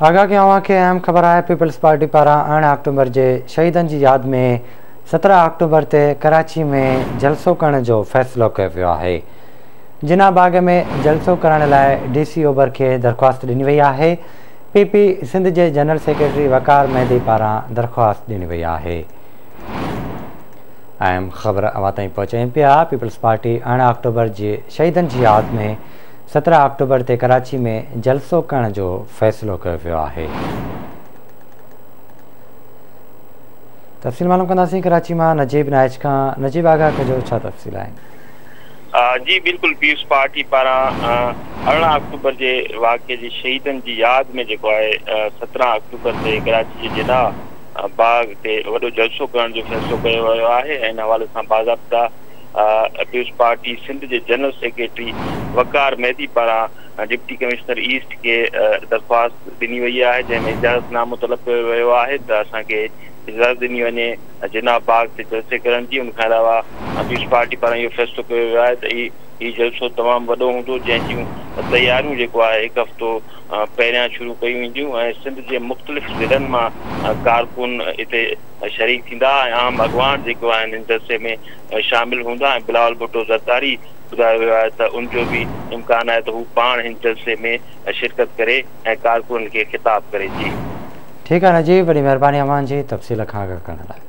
آگاهه ڪيان اوهان کي اهم خبر آهي پيپلز پارٽي پاران 18 آڪٽوبر جي شهيدن جي ياد ۾ 17 آڪٽوبر تي ڪراچي ۾ جلسو ڪرڻ جو فيصلو ڪيو ويو آهي. جناح باغ ۾ جلسو ڪرڻ لاء ڊي سي اوڀر کي درخواست ڏني وئي آهي. پي پي سنڌ جي جنرل سيڪريٽري وقار مهدي پاران درخواست ڏني وئي آهي. اهم خبر اوهان تائين پهچايون پيا پيپلز پارٽي 18 آڪٽوبر جي شهيدن جي ياد ۾ 17 آڪٽوبر تي ڪراچي ۾ جلسو ڪرڻ جو فيصلو ڪيو ويو آهي. تفصيل معلوم ڪنداسين ڪراچي مان نجيب نائچ کان. نجيب آگاهه ڪجو ڇا تفصيل آهن؟ جي بلڪل پيپلز پارٽي پاران 18 آڪٽوبر جي واقعي جي شهيدن جي ياد ۾ جيڪو آهي 17 آڪٽوبر تي ڪراچي جي جناح باغ تي وڏو جلسو ڪرڻ جو فيصلو ڪيو ويو آهي ۽ ان حوالي سان باضابطا پيپلز پارٽي سنڌ جي جنرل سيڪريٽري وقار مهدي پاران ڊپٽي ڪمشنر ايسٽ کي درخواست ڏني وئي آهي جنهن ۾ اجازت نامو طلب ڪيو ويو آهي ته اسان کي اجازت ڏني وڃي جناح باغ تي جلسي ڪرڻ جي. ان کان علاوه پيپلز پارٽي پاران اهو فيصلو ڪيو ويو آهي ته هي جلسو تمام وڏو هوندو جنهن جون تياريون جيڪو آهي هڪ هفتو پهريان شروع ڪيون وينديون ۽ سنڌ جي مختلف ضلعن مان ڪارڪن اتي شريڪ ٿيندا ۽ عام اڳواڻ جيڪو آهن هن جلسي ۾ شامل هوندا ۽ بلاول ڀٽو زرداري ٻڌايو ويو آهي ته ان جو به امڪان آهي ته هو پاڻ هن جلسي ۾ شرڪت ڪري ۽ ڪارڪنن کي خطاب ڪري. جي. ٺيڪ آهي نجيب وڏي مهرباني اوهان جي تفصيل کان آگاهه ڪرڻ لاء.